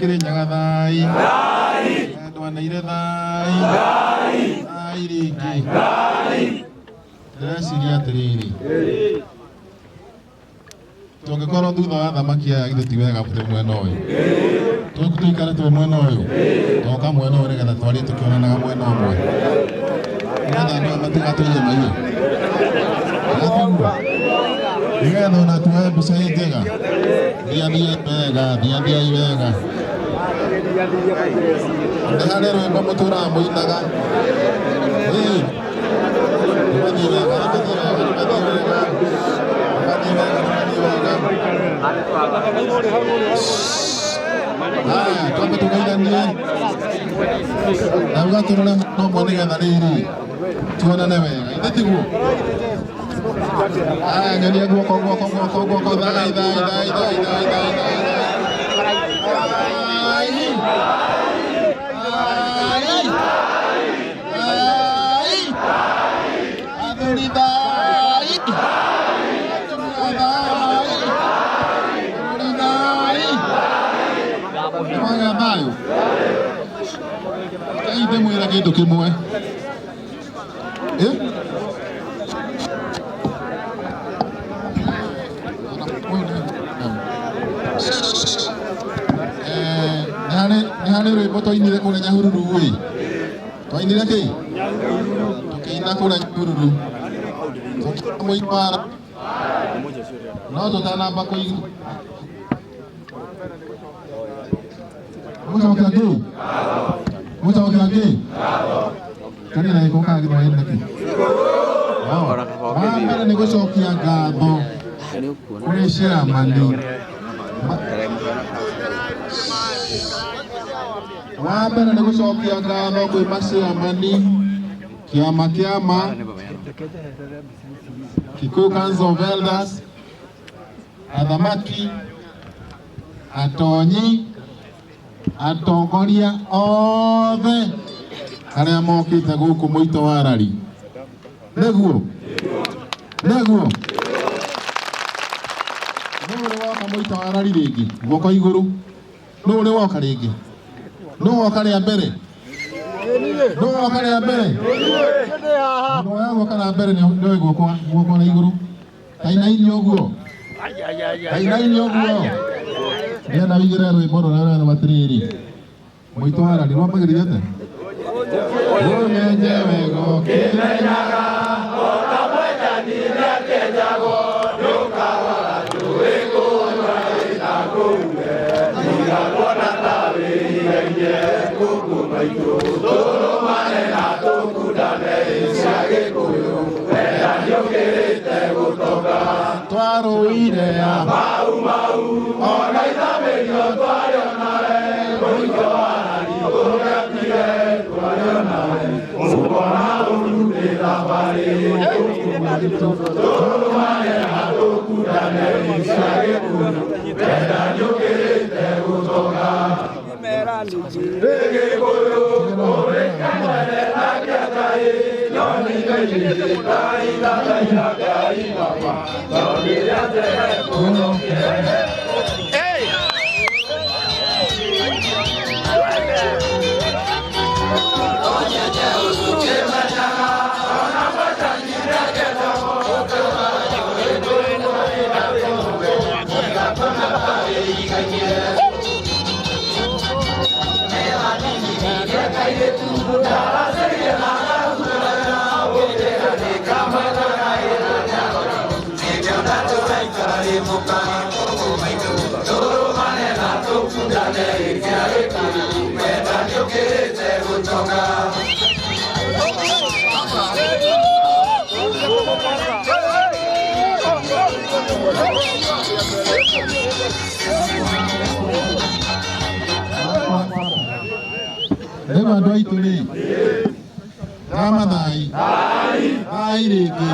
Kĩrĩnyaga thai. Andũ a Naire thai. Thai rĩngĩ. Ndĩreciria atĩrĩrĩ, tũngĩkorwo thutha wa thamaki aya githĩ ti wega twĩ mwena ũyũ? Tũikare twĩ mwena ũyũ, toka mwena ũyũ nĩgetha twarie tũkĩonanaga mwena ũmwe, nĩgetha andũ aya matigatũiye maiyo. Nĩgetha ona tuoe mbica ĩ njega. Thiathiai wega, thiathiai wega. Nĩ harĩ rwĩmbo mũtũraga mũinaga. Ĩĩ. Nĩmathiĩ wega, nĩmathiĩ wega, nĩmathiĩ wega. Nĩmathiĩ wega, nĩmathiĩ wega. Haya, twambe tũgeithanie. Ndauga tũrore mwena ũmwe nĩgetha rĩrĩ tuonane wega. Ithe tiguo? Haya, nyonia guoko, guoko, guoko, guoko. Thai, thai, thai, thai, thai, thai, thai, thai. Thai. Thai. Athuri thai. Atumia thai. Bũrũri thai. Nĩmwagĩa thayũ. Rekei ndĩmwĩre kĩndũ kĩmwe. Eh? Eh, nĩ harĩ rwĩmbo twainire kũrĩa Nyahururu ĩ. Twainire kĩ? Tũkĩina kũrĩa Nyahururu. Tũkĩina mũikwara. No tũtanamba kũigua. Mũcokia kĩ? Mũcokia kĩ? Kanitha gĩkũ kana gĩthwaĩri nĩkĩ? Wa mbere nĩ gũcokia ngatho kũrĩ ciamani. Wa mbere nĩ gũcokia ngatho kwĩ maciamani kĩama kĩama Kikuyu Council of Elders, athamaki, atonyi, atongoria othe arĩa mokĩte gũkũ mũito wa rari. Nĩguo nĩguo nũ ũrĩ woka mũito wa rari rĩngĩ? Guoko igũrũ. Nũ ũrĩ woka rĩngĩ? Nũ woka rĩa mbere? Nũ woka rĩa mbere? Mũndũ woya guoko rĩa mbere nĩoe guoko guoko na igũrũ. Tainaini ũguo. Tainaini ũguo. Ndĩrenda wĩigĩre rwĩmbo rũrĩa rwerwo atĩrĩrĩ. Mũitũ wa rari rwambagĩrĩria atĩa? Ũnyenje wega ũkĩmenyaga twarũire ya Rĩu andũ aitũ rĩ, ndamathai thai rĩngĩ,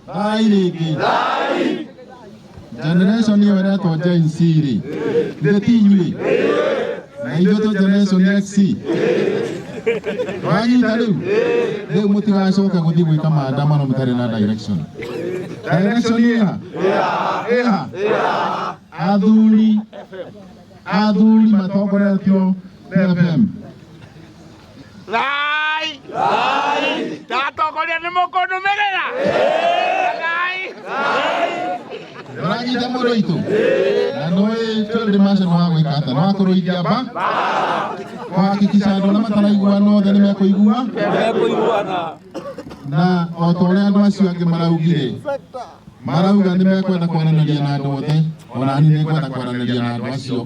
thai rĩngĩ. Generation ĩyo ĩretwo Gen Z rĩ, ithuĩ ti inyuĩ na ithuĩ twĩ Generation X. Wanyita rĩu? Rĩu mũtigacoke gũthiĩ gwĩka maandamano mũtarĩ na direction. Direction ĩha? Ĩha? Athuri. Athuri matongoretio nĩ FM. Thai! Ndatongoria nĩ mũkũnũmĩrĩra? Thai! Ũranyita mũndũ witũ na nũĩ field marshal wa gwĩka atĩa nĩ wa kũrũithia mba kũhakikisha andũ arĩa mataraiguana othe nĩ mekũigua na o ta ũrĩa andũ acio angĩ maraugire marauga nĩ mekwenda kwaranĩria na andũ othe ona niĩ nĩ ngwenda kwaranĩria na andũ acio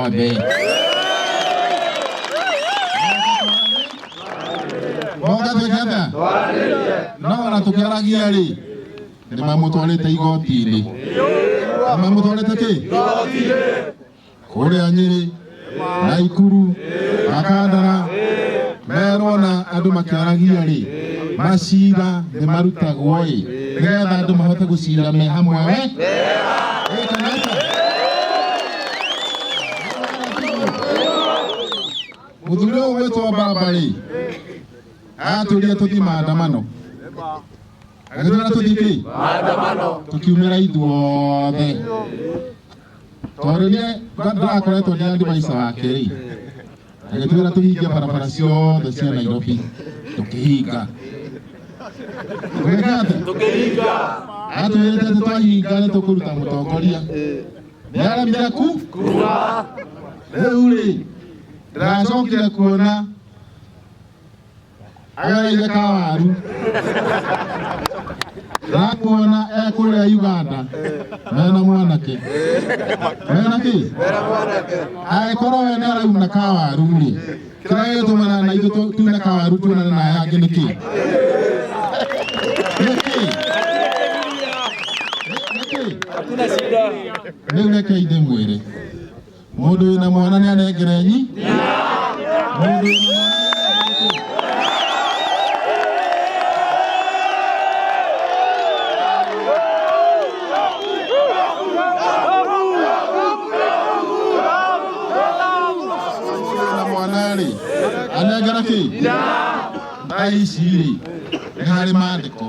othe. Moka twĩke atĩa? No ona tũkĩaragia rĩ nĩ mamũtwarĩte igoti-inĩ, nĩ mamũtwarĩte kĩ kũrĩa Nyĩrĩ, Naikuru, Makandara, merwo na andũ makĩaragia rĩ macira nĩ marutagwo ĩ nĩgetha andũ mahote gũcira me hamwe we. Ĩ kana atĩa? Mũthuri ũyũ gwĩtwo baba rĩ atũria tũthiĩ maandamano, agĩtwĩra tũthiĩ kĩ tũkiumĩra ithuothe tondũ niĩ ndĩrakoretwo ndĩ advisor wake rĩ agĩtwĩra tũhinge barabara ciothe cia Nairobi, tũkĩhinga. Tũgĩka atĩa? Atwĩrĩte atĩ twahinga nĩ tũkũruta mũtongoria, nĩ aremire ku rĩu rĩ ndĩracokire kuona agereire kawaru, ndĩramuona e kũrĩa Uganda mena mwanake mena kĩ angĩkorwo we nĩ arauna kawaru rĩ kĩrĩa gĩgĩtũmana na ithuĩ tune kawaru tuonane na aya angĩ nĩkĩ nĩkĩ nĩkĩ? Rĩu reke ndĩmwĩre mũndũ wĩna mwana nĩ anengere nyi mũndũ wĩna mwana. Wĩna mwana rĩ anengera kĩ thaa ici rĩ nĩ harĩ maandĩko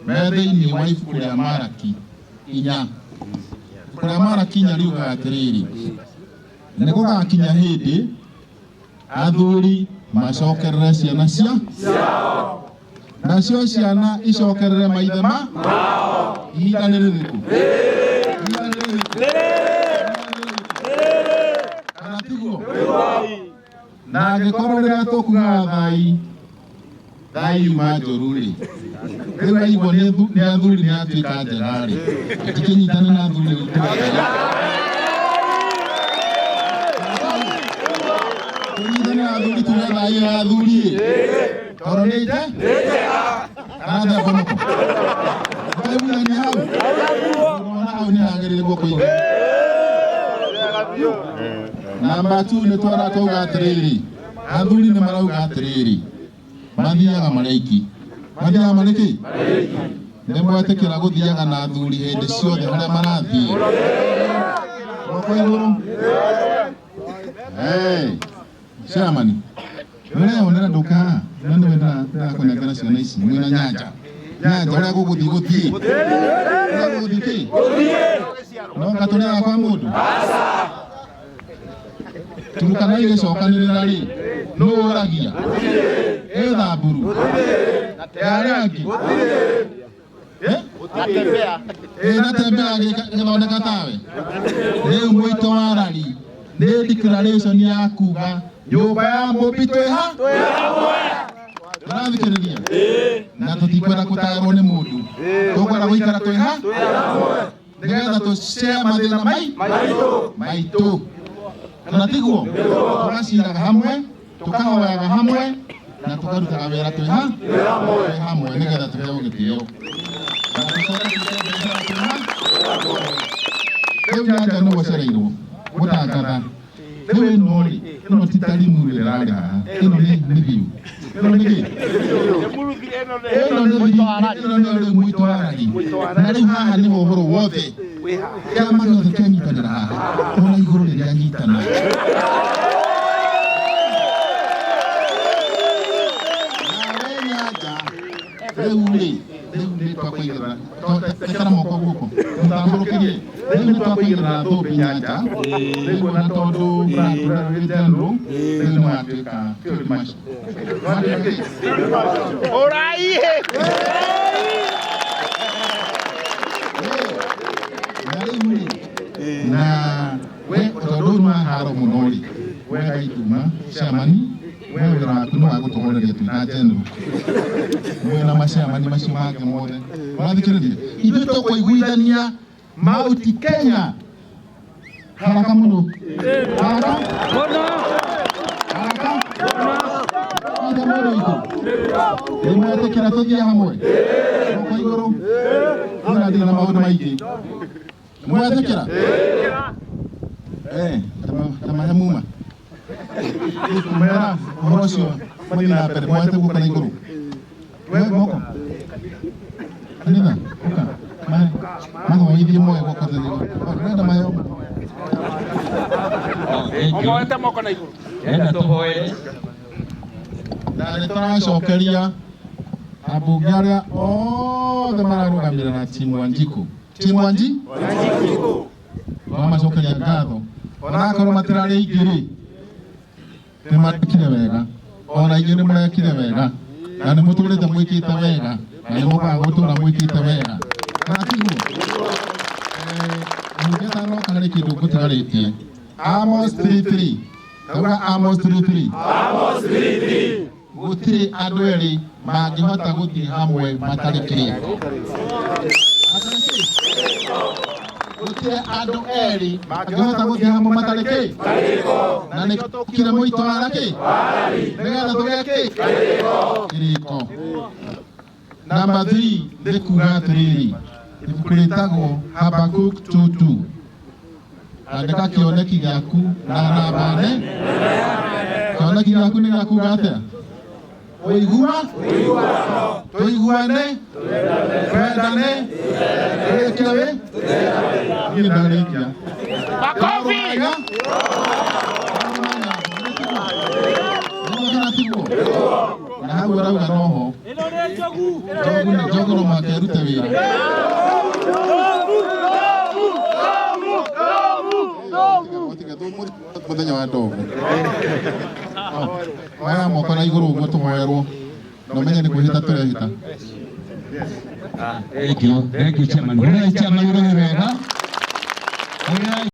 me thĩinĩ wa ibuku rĩa Maraki 4. Ibuku rĩa Maraki 4 riugaga atĩrĩrĩ, nĩ gũgakinya hĩndĩ athuri macokerere ciana cia nacio ciana icokerere maithe ma ihinda nĩ rĩrĩkũ? Ihinda nĩ rĩrĩkũ? Kana tiguo? Na angĩkorwo rĩrĩa tũkugaga thai thai yuma njũru rĩ rĩu aigua nĩ athuri nĩ atuĩka njega rĩ tũtikĩnyitane na athuri rĩu tuge tũnyitane na athuri tuge thai ya athuri ĩ tondũ nĩ nje kana atĩa mbonoko twaiguithania hau ũrona hau nĩ hagĩrĩire guoko igũrũ. Namba 2 nĩ twara twauga atĩrĩrĩ athuri nĩ marauga atĩrĩrĩ mathiaga marĩ aiki, mathiaga marĩ kĩ nĩ mwetĩkĩra gũthiaga na athuri hĩndĩ ciothe harĩa marathiĩ guoko igũrũ. Hey, chairman nĩũreyonera ndũka haha na nĩwe ndĩrakũnengera ciana ici mwĩna nyanja nyanja ũrĩa gũgũthiĩ gũthiĩ ũrĩa gũgũthiĩ kĩ no ngatũrĩaga kwa mũndũ Turukana igĩcokanĩrĩra rĩ nũ ũragia ĩ Thamburu ya arĩa angĩ ĩ Natembea agĩthondeka tawe. Rĩu mũito wa rari nĩ declaration ya kuga nyũmba ya Mũmbi twĩ ha tũrathikĩrĩria na tũtikwenda gũtaarwo nĩ mũndũ, tũkwenda gũikara twĩ ha nĩgetha tũshare mathĩna maitũ kana tiguo? Tũgaciraga hamwe, tũkahoyaga hamwe na tũkarutaga wĩra twĩ ha twĩ hamwe nĩgetha tũheo gĩtĩo na tũcoke tũrute biacara twĩ ha. Rĩu nyanja nĩ gũcereirwo gũtangatha rĩu ĩno rĩ ĩno ti ta Limuru ĩrarĩ haha, ĩno nĩ biũ, ĩno nĩ kĩ ĩno nĩ biũ, ĩno nĩyo rĩu mũito wa rari na rĩu haha nĩho ũhoro wothe kĩama gĩothe kĩanyitanĩra haha ona igũrũ rĩrĩa nyitana nawe nyanja rĩu rĩ rĩu nĩ Nĩ twakũigĩrĩra tekera moko guoko mũtambũrũkĩrie. Rĩu nĩ twakũigĩrĩra thũmbĩ nyanja. Rĩu ona tondũ ũratũra wĩ general, rĩu nĩ watuĩka field marshal. Watuĩka kĩ? Ũraihe. Na rĩu rĩ, na we tondũ ũyũ nĩ wa haro mũno rĩ, we gaituma chairman, we wĩra waku nĩ wa gũtũhoreria twĩ na general mwĩna maciamani macio mangĩ mothe. Ũrathikĩrĩria? Ithuĩ tũkũiguithania Mount Kenya haraka mũno, haraka haraka ithe mũndũ witũ. Nĩ mwetĩkĩra tũthiĩ hamwe moko igũrũ? Niĩ ndirĩ na maũndũ maingĩ. Mwetĩkĩra? Ta mahe muma kumera ũhoro ũcio mathiĩ na mbere. Mwete guoko na igũrũ, we moko kanitha ũka mahe mahoithie moe guoko na igũrũ. Ndĩrenda maheo. Omoete moko na igũrũ. Enda tũhoere. Na nĩ tũracokeria ambunge arĩa othe mararũgamĩrĩra na timu Wanjiku, timu Wanjiku, twamacokeria ngatho onakorwo matirarĩ aingĩ rĩ, nĩ marekire wega. Ona inyuĩ nĩ mũrekire wega na nĩ mũtũrĩte mwĩkĩte wega na nĩ mũkaga gũtũra mwĩkĩte wega, kana tiguo? Mbunge atanoka harĩ kĩndũ ngũtigarĩtie. Amos 3:3. Tauga Amos 3:3. Gũtirĩ andũ erĩ mangĩhota gũthiĩ hamwe matarĩ kĩrĩko. Matarĩ kĩ? Gũtirĩ andũ erĩ mangĩhota gũthiĩ hamwe matarĩ kĩ? Na nĩ kire mũito wara kĩ nĩgetha tũgĩe kĩ? Kĩrĩko. Namba 3 nĩ kuga atĩrĩrĩ, ibuku rĩtagwo Habakuk 2:2. Andĩka kĩoneki gĩaku na namba ne kĩoneki gĩaku nĩ gĩa kuga atĩa? Ũigua tũiguane, twendane, twĩkire wĩ niĩ ndarĩkia. Makofi. Kana tiguo? Na hau ũrauga noho njogu njogu no mũhaka ĩrute wĩra. Mũthenya wa ndogo oya moko na igũrũ ũguo tũhoerwo na ũmenye nĩ kwĩhĩta tũrehĩta. Thank you, thank you, chairman. Ũrĩa chairman, ũrĩ wega. Ũrĩa